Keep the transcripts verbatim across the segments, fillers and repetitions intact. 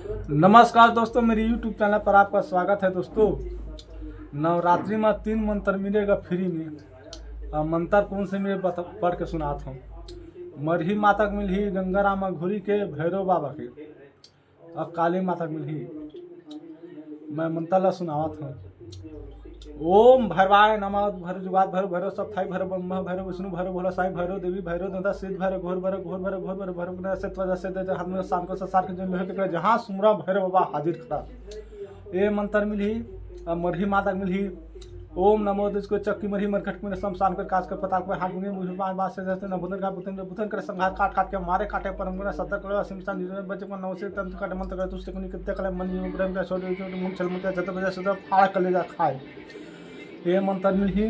नमस्कार दोस्तों, मेरे YouTube चैनल पर आपका स्वागत है। दोस्तों, नवरात्रि में तीन मंत्र मिलेगा फ्री में। आ, मंत्र कौन से मिले बता, पढ़ के सुनात हूँ। मरही माता के मिलही गंगा रामा घुरी के, भैरव बाबा के, और काली माता के मिलही। मैं मंत्र ला सुनावत हूँ। ओम भैरवाय नमः। भैरव जुगात भैरव, भैरव सब थाई भैरव, ब्रह्मा भैरव, विष्णु भैरव, भोला साईं भैरव, देवी भैरव, दादा सिद्ध भैरव, घोर भैरव, घोर भैरव, भैरव भैरव, सत्य वजह से दे हाथ में शाम को संसार के जो लोहे के जहाँ सुमरा भैरव बाबा हाजिर खड़ा। ए मंत्र मिलही, आ, मरही माता के मिलही। ओम नमो दिस को चक्की मरही मरघट में शमशान कर काज कर पताल को हाथ में मुझे पांच बात से जैसे न बुधन का बुधन, बुधन कर संहार काट काट के मारे काटे परम गुना सत्तर कले सिमसान जिसमें बचे को नौ से तंत्र काटे मंत्र कर तुष्ट को निकलते कले मन जीवन ब्रह्म का छोड़ जो मुंह छल मुंह जत बजे सुधा फाड़ कले जा खाए। ये मंत्र मिलही।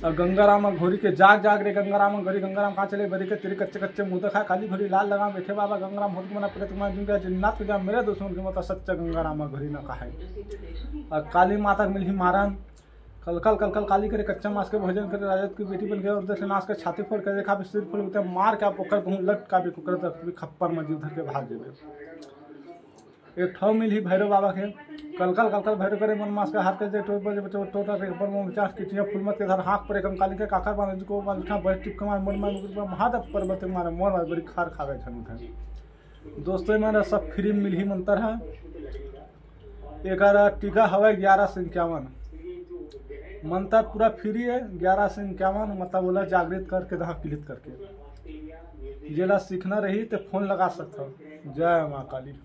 और गंगाराम घोरी के जाग जाग रे गंगाराम घोरी, गंगाराम कहाँ चले बरी के तेरे कच्चे कच्चे मुंह खा काली घोरी लाल लगा बैठे बाबा गंगाराम होत मना प्रेत मना जिनका जिन्नात के जा मेरे दुश्मन के मत सच्चा गंगाराम घोरी ना कहा। और काली माता के मिलही मारन। कल कल कल कल काली करे कच्चा मांस के भोजन करे राजत की बेटी बन गए और देखे नाश के छाती फोड़ के देखा भी सिर फोड़ के मार के आप ओकर कहूँ लट का भी कुकर तक भी खप्पर में जीव धर के भाग जेबे। एक ठौ मिलही भैरव बाबा के। कल कल कल कल भैरव करे मन मांस के हाथ के जे टोट बजे टोट टोट रे पर मोम चास की चिया फूल मत के धर हाथ पर एकम काली के काकर बांध को बांध उठा बैठ टिप कमार मन मन महादेव पर्वत मारे मोर मार बड़ी खार खा गए छन उठे। दोस्तों, मेरा सब फ्री मिलही मंत्र है। एकर टीका हवे ग्यारह सौ इक्यावन। मंत्र पूरा फ्री है, ग्यारह सौ इक्यावन, मतलब ओला जागृत करके दहा क्लिक करके। जेला सीखना रही तो फोन लगा सकते हो। जय माँ काली।